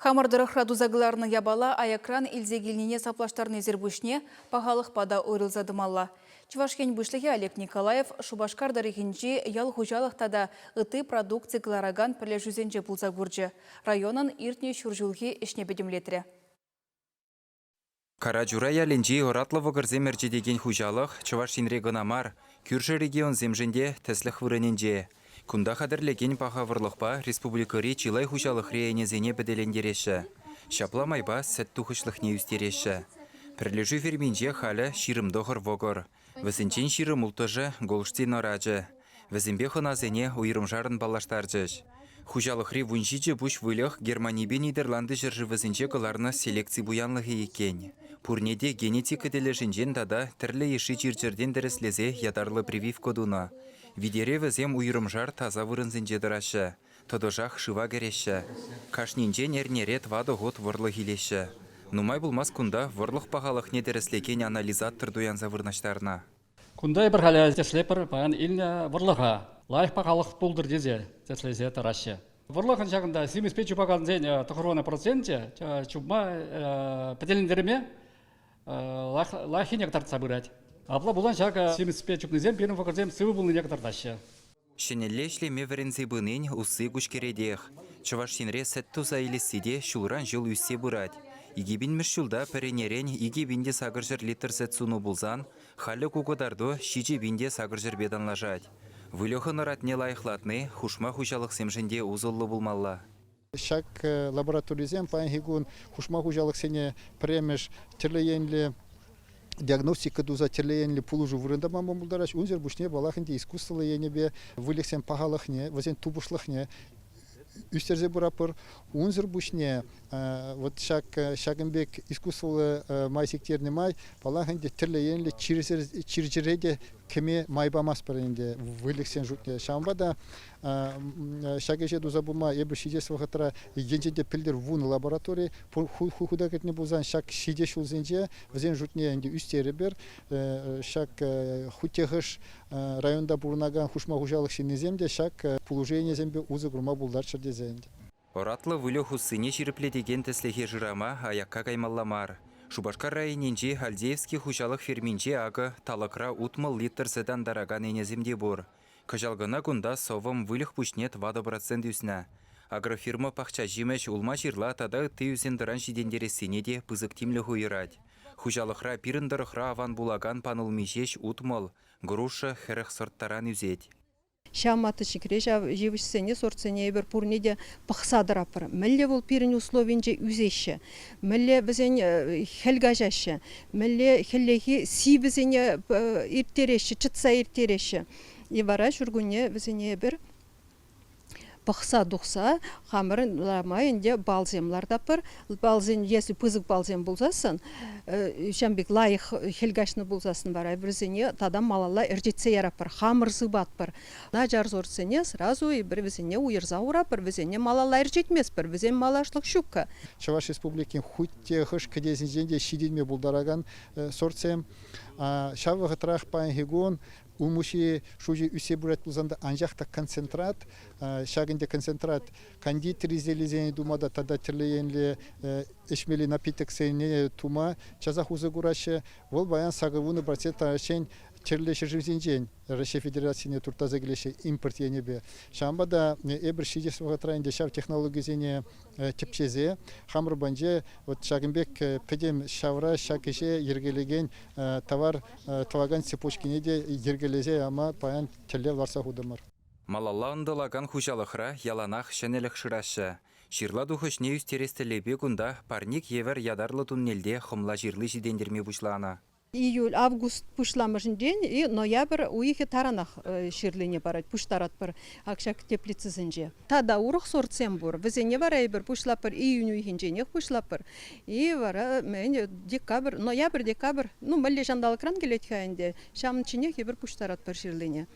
Хамӑр тӑрӑхра туса кӑларнӑ япала аякран илсе килнине саплаштарнисӗр пуҫне пахалӑхпа та уйрӑлса тӑмалла. Чӑваш Ен Пуҫлӑхӗ Олег Николаев Шупашкар тӑрӑхӗнчи ял хуҫалӑх тата ытти продукци кӑларакан пӗрлешӳсенче пулса курчӗ, районӑн иртнӗ ҫур ҫулхи ӗҫне пӗтӗмлетрӗ. Карачура ялӗнчи ӑратлӑ вӑкӑрсем ӗрчетекен хуҫалӑх Чӑваш Енре кӑна мар, кӳршӗ регионсемшӗн те тӗслӗх вырӑнӗнче. Кунта хатӗрлекен паха вӑрлӑхпа республикӑри чылай хуҫалӑхри ӗнесене пӗтӗлентереҫҫӗ. Ҫапла майпа сӗт тухӑҫлӑхне ӳстереҫҫӗ. Пӗрлешӳ ферминче халӗ 29 вӑкӑр. Вӗсенчен 26-шӗ Голштин ӑрачӗ. Вӗсемпе хӑнасене уйрӑмшарӑн паллаштарчӗҫ. Хуҫалӑхри 17 пуҫ выльӑх Германипе Нидерланды ҫӗршывӗсенче кӑларнӑ селекци пуянлӑхӗ иккен. Пурне те генетика тӗлӗшӗнчен тата тӗрлӗ йышши чир-чӗртен тӗрӗслесе ятарлӑ прививка тунӑ. Витере вӗсем уйрӑмшар таса вырӑнсенче тӑраҫҫӗ, тӑтӑшах шыва кӗреҫҫӗ. Кашнинчен эрнере тӑватӑ хут вӑрлӑх илеҫҫӗ. Нумай пулмасть кунта вӑрлӑх пахалӑхне тӗрӗслекен анализатор туянса вырнаҫтарнӑ. Кунта эпир халӗ тӗслетпӗр паян илнӗ вӑрлӑха. Лайӑх пахалӑх пултӑр тесе тӗслесе тӑраҫҫӗ. Вӑрлӑхӑн ҫакӑнта симӗспе чупакансен 90 проценчӗ чупма пӗтӗлентерме лайӑххине кӑтартса пырать. Апла пулсан ҫакӑ симӗспе чупнисем пирӗн вӑкӑрсем сывӑ пулнине кӑтартаҫҫӗ. Ҫӗнӗлле ӗҫлеме вӗренсе пынин усси куҫкӗретех. Чӑваш Енре сӗт туса илесси те ҫулран-ҫул ӳссе пырать. 2000-мӗш ҫулта пӗр ӗнерен 2800 литр сӗт сунӑ пулсан, халӗ ку кӑтарту 7800-пе танлашать. Выльӑхӑн ӑратне лайӑхлатни хушма хуҫалӑхсемшӗн те усӑллӑ пулмалла. Ҫак лабораторисем паянхи кун хушма хуҫалӑхсене пӗрремӗш тӗрлӗ енлӗ диагностика туса тӗрлӗ енлӗ пулӑшу вырӑнта пама пултараҫҫӗ. Унсӑр пуҫне паллах ӗнтӗ искусствӑллӑ енӗпе выльӑхсен пахалӑхне, вӗсен тупӑшлӑхне ӳстерсе пыратпӑр. Унсӑр пуҫне вот ҫак ҫакӑн пек искусствӑллӑ май сиктернӗ май, паллах ӗнтӗ, тӗрлӗ енлӗ чир-чӗре те кӗме май памастпӑр ӗнтӗ выльӑхсен шутне. Ҫавӑнпа та Ҫак ӗҫе туса пыма эпӗ ҫитес вӑхӑтра енчен те пӗлтӗр 10 лаборатори хута кӗртнӗ пулсан ҫак ҫитес ҫулсенче вӗсен шутне ӗнтӗ ӳстерӗпӗр. Ҫак хуть районта пурӑнакан хушма хуҫалӑх ҫыннисем те ҫак положенисемпе усӑ курма пултарччӑр тесе ӗнтӗ. Ӑратлӑ выльӑх уссине ҫирӗплетекен тӗслӗхе шырама аякка каймалла мар. Шупашкар районӗнчи Альдеевский хуҫалӑх ферминче акӑ талӑкра 60 литр сӗт антаракан ӗнесем те пур. Кӑҫал кӑна кунта сӑвӑм выльӑх пуҫне 4% ӳснӗ. Агрофирма пахча-ҫимӗҫ, улма-ҫырла тата ытти ӳсен-тӑран ҫитӗнтерессине те пысӑк тимлӗх уйӑрать. Хуҫалӑхра пирӗн тӑрӑхра аван пулакан панулми ҫеҫ 60, груша 40 сорт таран ӳсет. Ҫав маточникре ҫав йывӑҫсене, сортсене эпир пурне те пӑхса тӑратпӑр. Мӗнле вӑл пирӗн условинче ӳсеҫҫӗ, мӗнле вӗсен хӗл каҫаҫҫӗ, мӗнле хӗллехи сивӗсене ирттереҫҫӗ, чӑтса ирттереҫҫӗ. И вара ҫуркунне вӗсене эпир пӑхса тухса хамӑрӑн лама ӗнтӗ балсем лартатпӑр. Балсен, если пысӑк балсем пулсассӑн, ҫавӑн пек лайӑх хӗл каҫнӑ пулсассӑн вара вӗсене тата малалла ӗрчетсе яратпӑр, хамӑр сыпатпӑр. Начар сортсене сразу эпир вӗсене уйӑрса хуратпӑр, вӗсене малалла ӗрчетместпӗр, вӗсен малашлӑх ҫукка. Чӑваш Республикин хуть те хӑш кӗтесӗнчен те ҫитӗнме пултаракан сортсем. Ҫав вӑхӑтрах паянхи кун улмуҫҫи шучӗ ӳссе пырать пулсан та, анчах та концентрат, ҫак ӗнтӗ концентрат кондитер изделисене тума та тата тӗрлӗ енлӗ ӗҫмелли напитоксене тума часах усӑ кураҫҫӗ. Вӑл паян 80% таранччен тӗрлӗ ҫӗршывсенчен Раҫҫей Федерацине турттарса килеҫҫӗ импорт енӗпе. Ҫавӑнпа та эпир ҫитес вӑхӑтра ӗнтӗ ҫав технологисене тӗпчесе хамӑр патӗнче вот ҫакӑн пек пӗтӗм ҫавра ҫак ӗҫе йӗркелекен тавар тӑвакан цепочкине те йӗркелесе яма паян тӗллев лартса хутӑмӑр. Малалла ӑнтӑлакан хуҫалӑхра яланах ҫӗнӗлӗх шыраҫҫӗ. Ҫырла тухӑҫне ӳстерес тӗллевпе кунта парник евӗр ятарлӑ туннельте хӑмла ҫырли ҫитӗнтерме пуҫланӑ. Июль, август пуҫламӑшӗнчен и ноябрь уйӑхӗ таранах ҫырлине парать, пуҫтаратпӑр ак ҫак теплицӑсенче. Тата урӑх сортсем пур. Вӗсене вара эпир пуҫлатпӑр июнь уйӑхӗнченех пуҫлатпӑр. И вара мӗн декабрь, ноябрь, декабрь, ну мӗнле ҫанталӑкран килет-ха ӗнтӗ, ҫавӑнчченех эпир пуҫтаратпӑр ҫырлине.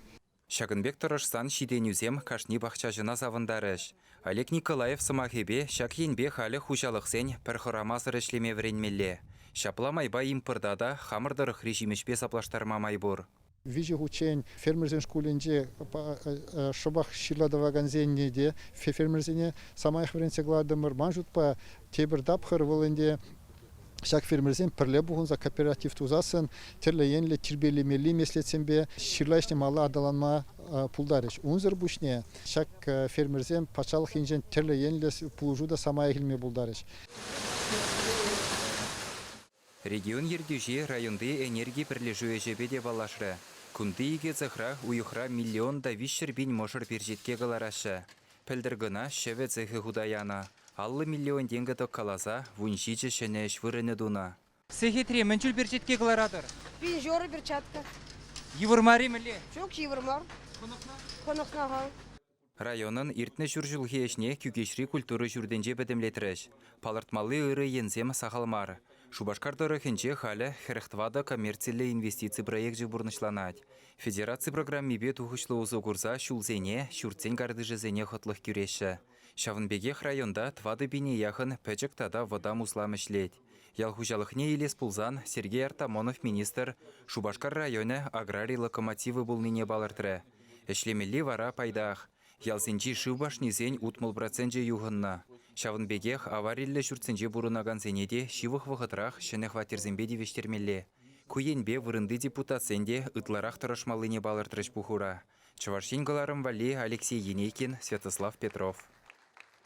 Ҫакӑн пек тӑрӑшсан ҫитӗнӳсем кашни пахчаҫӑна савӑнтарӗҫ. Олег Николаев сӑмахӗпе ҫак енпе халӗ хуҫалӑхсен пӗр хӑрамасӑр ӗҫлеме вӗренмелле. Ҫапла майпа импорта та хамӑр тӑрӑхри ҫимӗҫпе саплаштарма май пур. Виҫӗ хутчен фермерсен шкулӗнче шӑпах ҫырла тӑвакансене те фермерсене самаях вӗрентсе кӑлартӑмӑр. Ман шутпа, тепӗр тапхӑр вӑл ӗнтӗ ҫак фермерсем пӗрле пухӑнса кооператив тусассӑн тӗрлӗ енлӗ тирпейлемелли меслетсемпе ҫырла ӗҫне малалла аталанма пултарӗҫ. Унсӑр пуҫне ҫак фермерсем патшалӑх енчен тӗрлӗ енлӗ пулӑшу та самаях илме пултарӗҫ. Регион ертӳҫи районти Энерги пӗрлешӳ ӗҫӗпе те паллашрӗ. Кунти икӗ цехра уйӑхра миллион та 300 пин мӑшӑр перчетке кӑлараҫҫӗ. Пӗлтӗр кӑна ҫӗвӗ цехӗ хута янӑ. 50 миллион тенкӗ тӑккаласа 17 ҫӗнӗ ӗҫ вырӑнӗ тунӑ. Сехетре мӗн чуль перчетке кӑларатӑр? Пин перчатка. Йывӑр мар-и мӗнле? Ҫук, йывӑр мар. Хӑнӑхнӑ? Хӑнӑхнӑ-ха. Районӑн иртнӗ ҫур ҫулхи ӗҫне Кӳкеҫри культура ҫуртӗнче пӗтӗмлетрӗҫ. Палӑртмалли ырӑ енсем сахал мар. Шупашкар тӑрӑхӗнче халӗ 44 коммерциллӗ инвестици проекчӗ пурнӑҫланать. Федераци программипе тухӑҫлӑ усӑ курса ҫулсене, ҫуртсен картишӗсене хӑтлӑх кӳреҫҫӗ. Ҫавӑн пекех районта тӑватӑ пине яхӑн пӗчӗк тата вӑтам услам ӗҫлет. Ял хуҫалӑхне илес пулсан Сергей Артамонов министр Шупашкар районӗ аграри локомотивӗ пулнине палӑртрӗ. Ӗҫлемелли вара пайтах. Ялсенчи шыв башнисен 60 проценчӗ юхӑннӑ. Ҫавӑн пекех авариллӗ ҫуртсенче пурӑнакансене те ҫывӑх вӑхӑтрах ҫӗнӗ хваттерсемпе тивӗҫтермелле. Ку енпе вырӑнти депутатсен те ытларах тӑрӑшмаллине палӑртрӗҫ пухура. Чӑваш Ен кӑларӑм валли Алексей Енейкин, Святослав Петров.